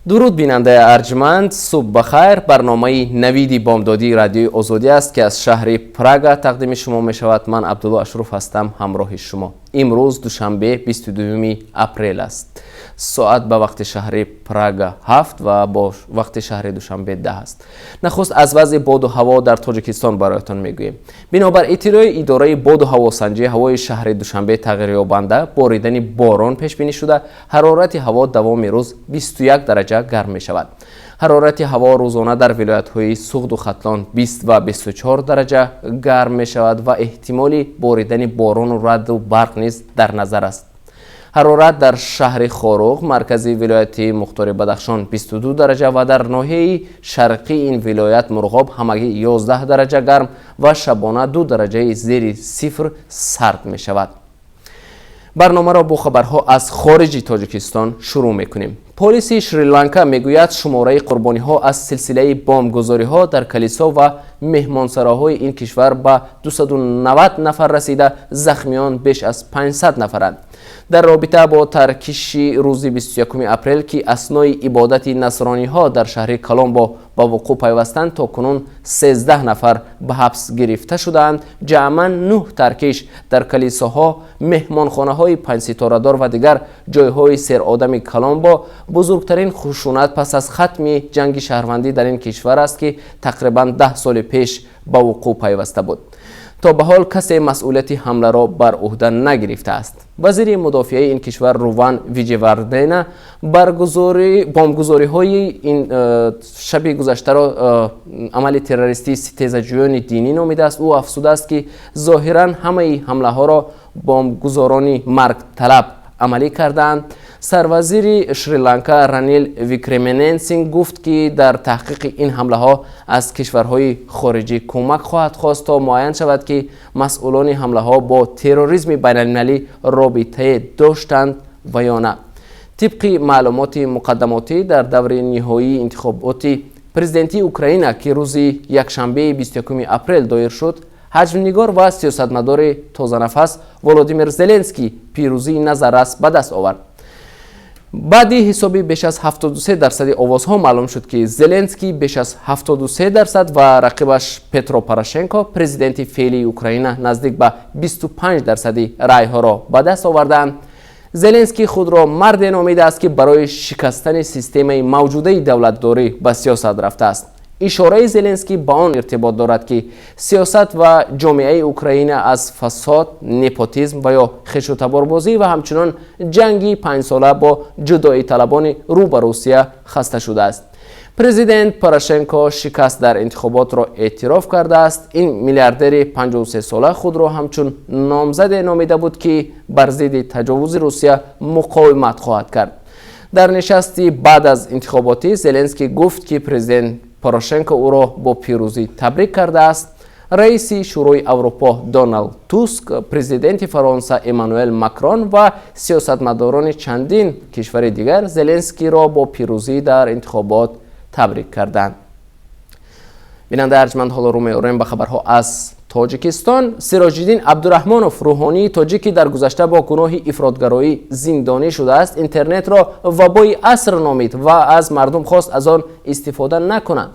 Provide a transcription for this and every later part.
Дуруд, бинандаи арҷманд, субҳ бахайр. Барномаи «Навиди бомдодии» Радиои Озодӣ аст, ки аз шаҳри Прага тақдими шумо мешавад. Ман Абдулло Ашруф ҳастам, ҳамроҳи шумо. Имрӯз душанбе, 22 апрел аст. Соат ба вақти шаҳри Прага 7 ва бо вақти шаҳри Душанбе 10 аст. Нахуст аз вазъи боду ҳаво дар Тоҷикистон бароятон мегӯем. Бинобар иттилои идораи боду ҳавосанҷӣ, ҳавои шаҳри Душанбе тағйирёбанда, боридани борон пешбинӣ шуда, ҳарорати ҳаво давоми рӯз 21 дараҷа гарм мешавад. Ҳарорати ҳаво рӯзона дар вилоятҳои Суғду Хатлон 20 ва 24 дараҷа гарм мешавад ва эҳтимоли боридани борону раъду барқ низ дар назар аст. Ҳарорат дар шаҳри Хоруғ, маркази вилояти мухтори Бадахшон, 22 дараҷа ва дар ноҳияи шарқии ин вилоят Мурғоб ҳамагӣ 11 дараҷа гарм ва шабона 2 дараҷаи зери сифр сард мешавад. Барномаро бо хабарҳо аз хориҷи Тоҷикистон шурӯъ мекунем. Полиси Шри-Ланка мегӯяд, шумораи қурбониҳо аз силсилаи бомбгузориҳо дар калисо ва меҳмонсароҳои ин кишвар ба 290 нафар расида, захмиён беш аз 500 нафаранд. Дар робита бо таркиши рӯзи 21 апрел, ки аснои ибодати насрониҳо дар шаҳри Коломбо ба вуқӯъ пайвастанд, то кунун 13 нафар ба ҳабс гирифта шудаанд. Ҷамъан нӯҳ таркиш дар калисоҳо, меҳмонхонаҳои панҷситорадор ва дигар ҷойҳои серодами Коломбо бузургтарин хушунат пас аз хатми ҷанги шаҳрвандӣ дар ин кишвар аст, ки тақрибан 10 соли пеш ба вуқӯъ пайваста буд. То ба ҳол касе масъулияти ҳамларо бар ӯҳда нагирифтааст. Вазири мудофиаи ин кишвар Руван Виҷевардена бомбгузориҳои ин шаби гузаштаро амали террористии ситезаҷӯёни динӣ номидааст. Ӯ афзудааст, ки зоҳиран ҳамаи ҳамлаҳоро бомбгузорони маргталаб амалӣ кардаанд. Сарвазири Шри-Ланка Ранил Викременсинг гуфт, ки дар таҳқиқи ин ҳамлаҳо аз кишварҳои хориҷӣ кӯмак хоҳад хост, то муайян шавад, ки масъулони ҳамлаҳо бо терроризми байналмилалӣ робитае доштанд ва ё на. Тибқи маълумоти муқаддамотӣ, дар даври ниҳоии интихоботи президентии Украина, ки рӯзи якшанбеи 21 апрел доир шуд, ҳаҷвнигор ва сиёсатмадори тозанафас Володимир Зеленский пирӯзии назаррас ба даст овард. Баъди ҳисоби беш аз 73% овозҳо маълум шуд, ки Зеленский беш аз 73% ва рақибаш Петро Порошенко, президенти феълии Украина, наздик ба 25% райҳоро ба даст овардаанд. Зеленский худро марде номидааст, ки барои шикастани системаи мавҷудаи давлатдорӣ ба сиёсат рафтааст. Ишораи Зеленский ба он иртибот дорад, ки сиёсат ва ҷомеаи Украина аз фасод, непотизм ва ё хешутаборбозӣ ва ҳамчунон ҷанги панҷсола бо ҷудоиталабони рӯ ба Русия хаста шудааст. Президент Порошенко шикаст дар интихоботро эътироф кардааст. Ин миллиардери 53сола худро ҳамчун номзаде номида буд, ки бар зидди таҷовузи Русия муқовимат хоҳад кард. Дар нишасти баъд аз интихоботӣ Зеленский гуфт, ки президент Порошенко ӯро бо пирӯзӣ табрик кардааст. Раиси Шӯрои Аврупо Доналд Туск, президенти Фаронса Эммануэл Макрон ва сиёсатмадорони чандин кишвари дигар Зеленскийро бо пирӯзӣ дар интихобот табрик карданд. Бинандаи арҷманд, ҳоло рӯ меорем ба хабарҳо аз Тоҷикистон. Сироҷиддин Абдураҳмонов, рӯҳонии тоҷик, ки дар гузашта бо гуноҳи ифротгароӣ зиндонӣ шудааст, интернетро вабои аср номид ва аз мардум хост, аз он истифода накунанд.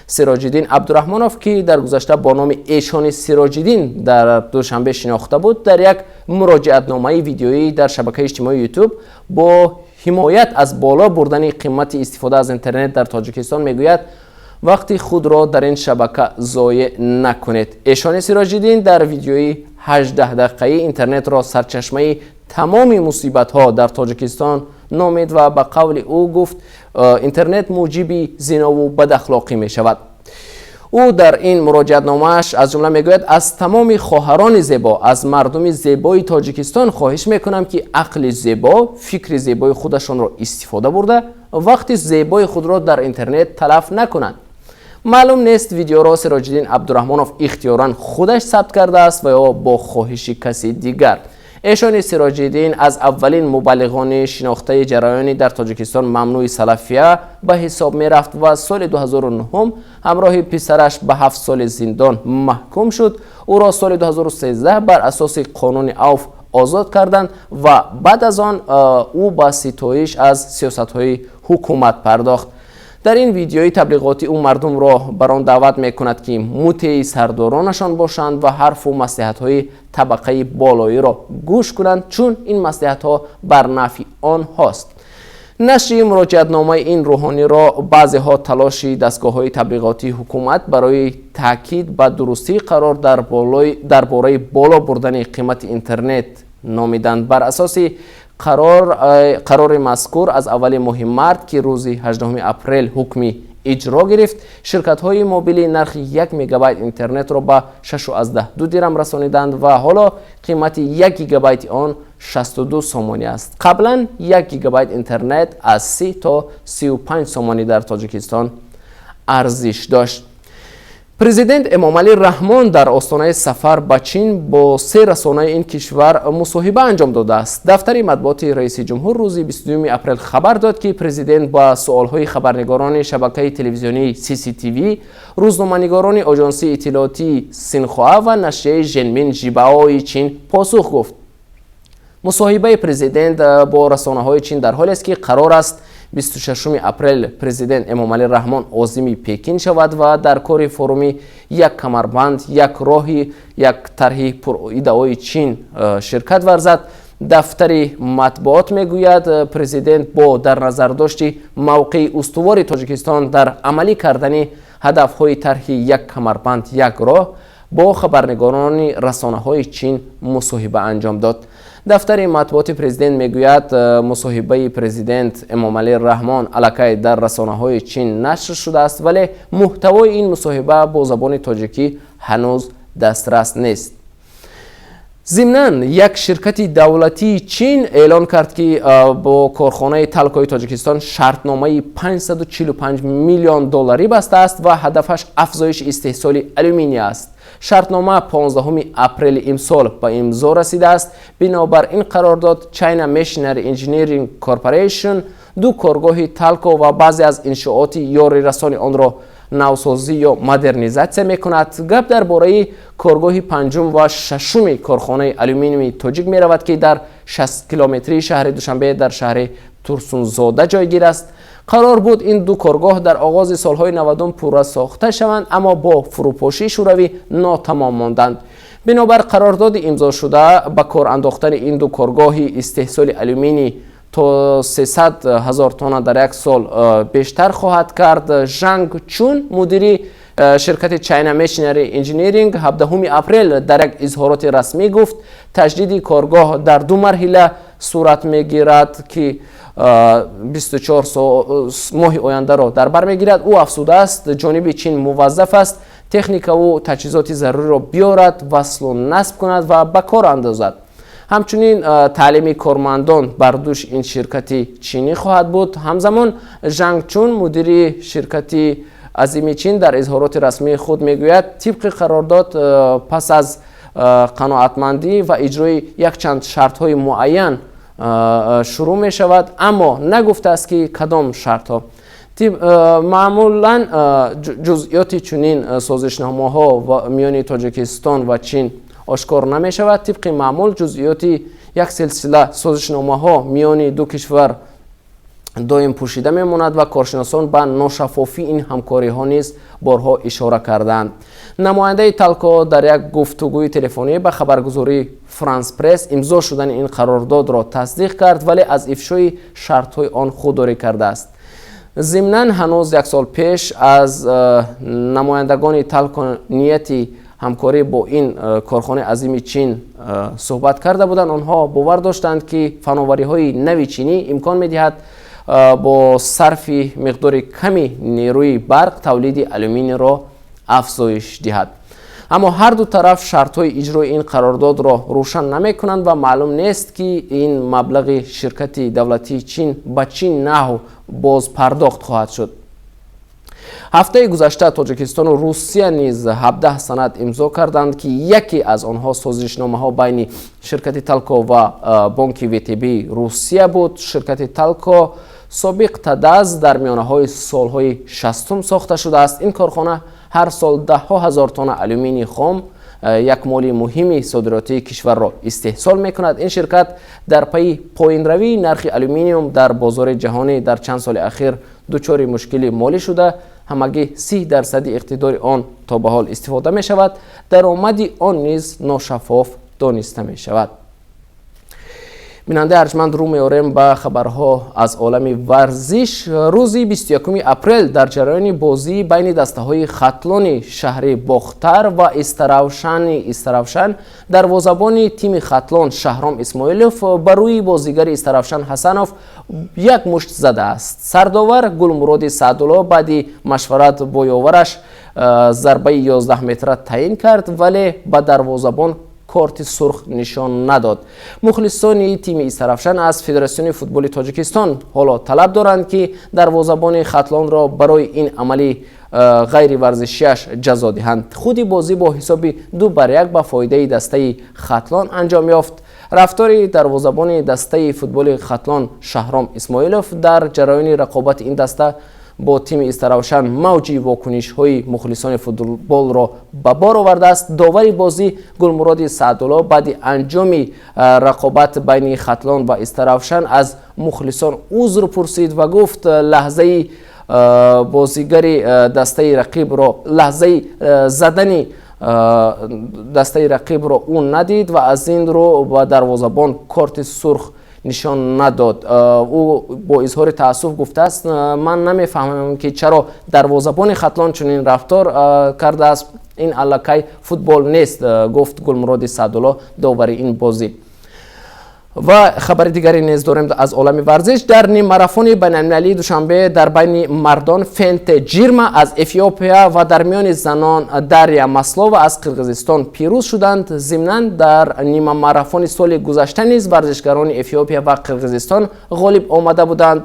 Сироҷиддин Абдураҳмонов, ки дар гузашта бо номи Эшони Сироҷиддин дар Душанбе шинохта буд, дар як муроҷиатномаи видеоӣ дар шабакаи иҷтимоии Ютуб бо ҳимоят аз боло бурдани қимати истифода аз интернет дар Тоҷикистон мегӯяд, вақти худро дар ин шабака зоеъ накунед. Эшони Сироҷиддин дар видеои 18 дақиқаӣ интернетро сарчашмаи тамоми мусибатҳо дар Тоҷикистон номид ва ба қавли ӯ гуфт, интернет муҷиби зинову бадахлоқӣ мешавад. Ӯ дар ин муроҷиатномааш аз ҷумла мегӯяд: «Аз тамоми хоҳарони зебо, аз мардуми зебои Тоҷикистон хоҳиш мекунам, ки ақли зебо, фикри зебои худашонро истифода бурда, вақти зебои худро дар интернет талаф накунанд». Маълум нест, видеоро Сироҷиддин Абдураҳмонов ихтиёран худаш сабт кардааст ва ё бо хоҳиши каси дигар. Эшони Сироҷиддин аз аввалин мубаллиғони шинохтаи ҷараёни дар Тоҷикистон мамнӯи салафия ба ҳисоб мерафт ва соли 2009 ҳамроҳи писараш ба 7 соли зиндон маҳкум шуд. Ӯро соли 2013 бар асоси қонуни авф Озод карданд ва баъд аз он ӯ ба ситоиш аз сиёсатҳои ҳукумат пардохт. Дар ин видеои таблиғотӣ ӯ мардумро бар он даъват мекунад, ки мутеи сардоронашон бошанд ва ҳарфу маслиҳатҳои табақаи болоиро гӯш кунанд, чун ин маслиҳатҳо бар нафъи онҳост. Нашри муроҷиатномаи ин рӯҳониро баъзеҳо талоши дастгоҳҳои таблиғотии ҳукумат барои таъкид ба дурустии қарор дар бораи боло бурдани қимати интернет номиданд. Бар асоси қарори мазкур, аз аввали моҳи март, ки рӯзи 18 апрел ҳукми иҷро гирифт, ширкатҳои мобилӣ нархи 1 мегабайт интернетро ба 6,2 дирам расониданд ва ҳоло қимати 1 гигабайти он 62 сомонӣ аст. Қаблан 1 гигабайт интернет аз 30 то 35 сомонӣ дар Тоҷикистон арзиш дошт. Президент Эмомалӣ Раҳмон дар остонаи сафар ба Чин бо се расонаи ин кишвар мусоҳиба анҷом додааст. Дафтари матбуоти раиси ҷумҳур рӯзи 22 апрел хабар дод, ки президент ба суолҳои хабарнигорони шабакаи телевизионии CCTV, рӯзноманигорони оҷонсии иттилоотии Синхоа ва нашрияи Женмин Жибаои Чин посух гуфт. Мусоҳибаи президент бо расонаҳои Чин дар ҳолест, ки қарор аст 26 апрел президент Эмомалӣ Раҳмон озими Пекин шавад ва дар кори форуми «Як камарбанд, як роҳи», як тарҳи пуриддаои Чин, ширкат варзад. Дафтари матбуот мегӯяд, президент бо дар назардошти мавқеи устувори Тоҷикистон дар амалӣ кардани ҳадафҳои тарҳи «Як камарбанд, як роҳ» бо хабарнигорони расонаҳои Чин мусоҳиба анҷом дод. Дафтари матбуоти президент мегӯяд, мусоҳибаи президент Эмомалӣ Раҳмон аллакай дар расонаҳои Чин нашр шудааст, вале муҳтавои ин мусоҳиба бо забони тоҷикӣ ҳанӯз дастрас нест. Зимнан, як ширкати давлатии Чин эълон кард, ки бо корхонаи Талкои Тоҷикистон шартномаи 545 миллион долларӣ бастааст ва ҳадафаш афзоиши истеҳсоли алюминий аст. Шартнома 15 апрели имсол ба имзо расидааст. Бинобар ин қарордод, China Machinery Engineering Corporation ду коргоҳи Талко ва баъзе аз иншооти ёрирасони онро навсозӣ ё модернизатсия мекунад. Гап дар бораи коргоҳи панҷум ва шашуми корхонаи алюминиуми тоҷик меравад, ки дар 60 километрии шаҳри Душанбе, дар шаҳри Турсунзода ҷойгир аст. Қарор буд ин ду коргоҳ дар оғози солҳои 90 пурра сохта шаванд, аммо бо фурӯпошии Шӯравӣ нотамом монданд. Бинобар қарордоди имзошуда, ба кор андохтани ин ду коргоҳи истеҳсоли алюминий то 300 ҳазор тонна дар як сол бештар хоҳад кард. Жанг Чун, мудири ширкати China Machinery Engineering, 17 апрел дар як изҳороти расмӣ гуфт, таҷдиди коргоҳ дар ду марҳила сурат мегирад, ки 24 моҳи ояндаро дар бар мегирад. Ӯ афзудааст, ҷониби Чин муваззаф аст техникаву таҷҳизоти заруриро биёрад, васлу насб кунад ва ба кор андозад. Ҳамчунин таълими кормандон бар дӯши ин ширкати чинӣ хоҳад буд. Ҳамзамон Жанг Чун, мудири ширкати азими Чин, дар изҳороти расмии худ мегӯяд, тибқи қарордод, пас аз қаноатмандӣ ва иҷрои якчанд шартҳои муайян шурӯъ мешавад, аммо нагуфтааст, ки кадом шартҳо. Маъмулан ҷузъиёти чунин созишномаҳо миёни Тоҷикистон ва Чин ошкор намешавад. Тибқи маъмул, ҷузъиёти як силсила созишномаҳо миёни ду кишвар доим пӯшида мемонад ва коршиносон ба ношаффофии ин ҳамкориҳо низ борҳо ишора кардаанд. Намояндаи Талко дар як гуфтугӯи телефонӣ ба хабаргузории Франс Пресс имзо шудани ин қарордодро тасдиқ кард, вале аз ифшои шартҳои он худдорӣ кардааст. Зимнан, ҳанӯз як сол пеш аз намояндагони Талко нияти ҳамкорӣ бо ин корхонаи азими Чин суҳбат карда буданд. Онҳо бовар доштанд, ки фановариҳои нави чинӣ имкон медиҳад бо сарфи миқдори ками нерӯи барқ тавлиди алюминийро афзоиш диҳад. Аммо ҳар ду тараф шартҳои иҷрои ин қарордодро рӯшан намекунанд ва маълум нест, ки ин маблағи ширкати давлатии Чин ба чӣ наҳв бозпардохт хоҳад шуд. Ҳафтаи гузашта Тоҷикистону Русия низ 17 санад имзо карданд, ки яке аз онҳо созишномаҳо байни ширкати Талко ва бонки ВТБ Русия буд. Ширкати Талко, собиқ ТадАЗ, дар миёнаҳои солҳои 60-ум сохта шудааст. Ин корхона ҳар сол даҳҳо ҳазор тонна алюминии хом Як моли муҳими содиротии кишварро истеҳсол мекунад. Ин ширкат дар пайи поинравии нархи алюминиум дар бозори ҷаҳонӣ дар чанд соли ахир дучори мушкили молӣ шуда, ҳамагӣ 30% иқтидори он то ба ҳол истифода мешавад. Даромади он низ ношаффоф дониста мешавад. Бинандаи арҷманд, рӯ меорем ба хабарҳо аз олами варзиш. Рӯзи 21 апрел дар ҷараёни бозии байни дастаҳои Хатлони шаҳри Бохтар ва Истаравшани Истаравшан дарвозабони тими Хатлон Шаҳром Исмоилов ба рӯи бозигари Истаравшан Ҳасанов як мушт задааст. Сардовар Гулмуроди Саъдулло баъди машварат бо ёвараш зарбаи 11 метра таъин кард, вале ба дарвозабон корти сурх нишон надод. Мухлисони тими Истаравшан аз Федератсиони футболи Тоҷикистон ҳоло талаб доранд, ки дарвозабони Хатлонро барои ин амали ғайриварзишиаш ҷазо диҳанд. Худи бозӣ бо ҳисоби 2-1 ба фоидаи дастаи Хатлон анҷом ёфт. Рафтори дарвозабони дастаи футболи Хатлон Шаҳром Исмоилов дар ҷараёни рақобати ин даста бо тими Истаравшан мавҷи вокунишҳои мухлисони футболро ба бор овардааст. Довари бозӣ Гулмуроди Саъдулло баъди анҷоми рақобат байни Хатлон ва Истаравшан аз мухлисон узр пурсид ва гуфт, лаҳзаи бозигари дастаи рақибро, лаҳзаи задани дастаи рақибро ӯ надид ва аз ин рӯ ба дарвозабон корти сурх нишон надод. Ӯ бо изҳори таассуф гуфтааст: «Ман намефаҳмам, ки чаро дарвозабони Хатлон чунин рафтор кардааст. Ин аллакай футбол нест», гуфт Гулмуроди Саъдулло, довари ин бозӣ. Ва хабари дигаре низ дорем аз олами варзиш. Дар ниммарафони байналмилалии Душанбе дар байни мардон Фенте Ҷирма аз Эфиопия ва дар миёни занон Дарья Маслова аз Қирғизистон пирӯз шуданд. Зимнан, дар нимамарафони соли гузашта низ варзишгарони Эфиопия ва Қирғизистон ғолиб омада буданд.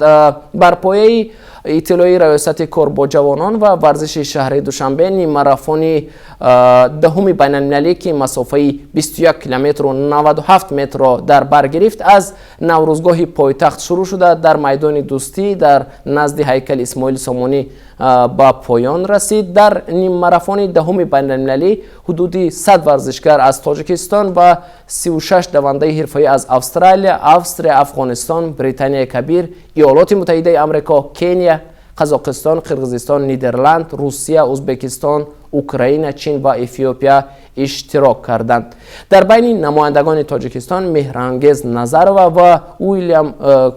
Бар пояи иттилои Раёсати кор бо ҷавонон ва варзиши шаҳри Душанбе, ниммарафони даҳуми байналмилалӣ, ки масофаи 21 километру 97 метрро дар бар гирифт, аз Наврӯзгоҳи пойтахт шурӯъ шуда, дар майдони Дӯстӣ дар назди ҳайкали Исмоили Сомонӣ ба поён расид. Дар ниммарафони даҳуми байналмилалӣ ҳудуди 100 варзишгар аз Тоҷикистон ва 36 давандаи ҳирфаӣ аз Австралия, Австрия, Афғонистон, Британияи Кабир, Иёлоти Муттаҳидаи Амрико, Кения, Қазоқистон, Қирғизистон, Нидерланд, Русия, Ӯзбекистон, Украина, Чин ва Эфиопия иштирок карданд. Дар байни намояндагони Тоҷикистон Меҳрангез Назарова ва Уилям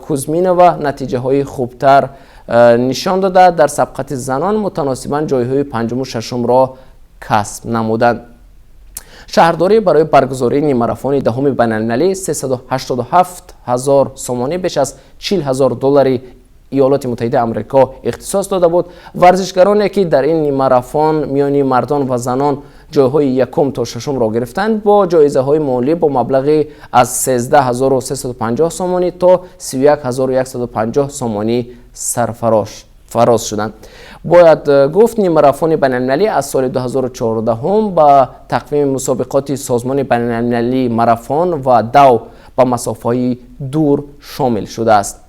Кузминова натиҷаҳои хубтар нишон дода, дар сабқати занон мутаносибан ҷойҳои панҷуму шашумро касб намуданд. Шаҳрдорӣ барои баргузории ниммарафони даҳуми байналмилалӣ 387 ҳазор сомонӣ, беш аз 40 ҳазор доллари Иёлоти Муттаҳидаи Амрико, ихтисос дода буд. Варзишгароне, ки дар ин ниммарафон миёни мардон ва занон ҷойҳои якум то шашумро гирифтанд, бо ҷоизаҳои молӣ бо маблағи аз 13 350 сомонӣ то 31 150 сомонӣ сарфароз шуданд. Бояд гуфт, ниммарафони байналмилалӣ аз соли 2014 ба тақвими мусобиқоти Созмони байналмилалии марафон ва дав ба масофаҳои дур шомил шудааст.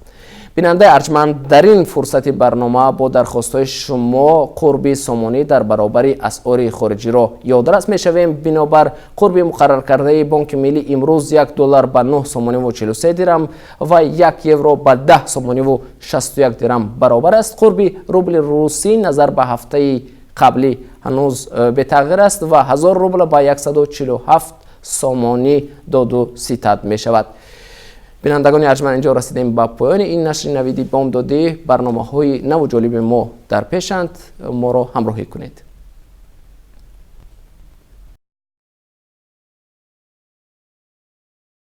Бинандаи арҷманд, дар ин фурсати барнома бо дархостҳои шумо қурби сомонӣ дар баробари асъори хориҷиро ёдрас мешавем. Бинобар қурби муқарраркардаи Бонки Миллӣ, имрӯз 1 доллар ба 9 сомониву 43 дирам ва 1 евро ба 10 сомониву 61 дирам баробар аст. Қурби рубли русӣ назар ба ҳафтаи қаблӣ ҳанӯз бетағйир аст ва 1000 рубл ба 147 сомонӣ доду ситад мешавад. Бинандагони арҷманд, инҷо расидем ба поёни ин нашри Навиди бомдодӣ. Барномаҳои наву ҷолиби мо дар пешанд, моро ҳамроҳӣ кунед.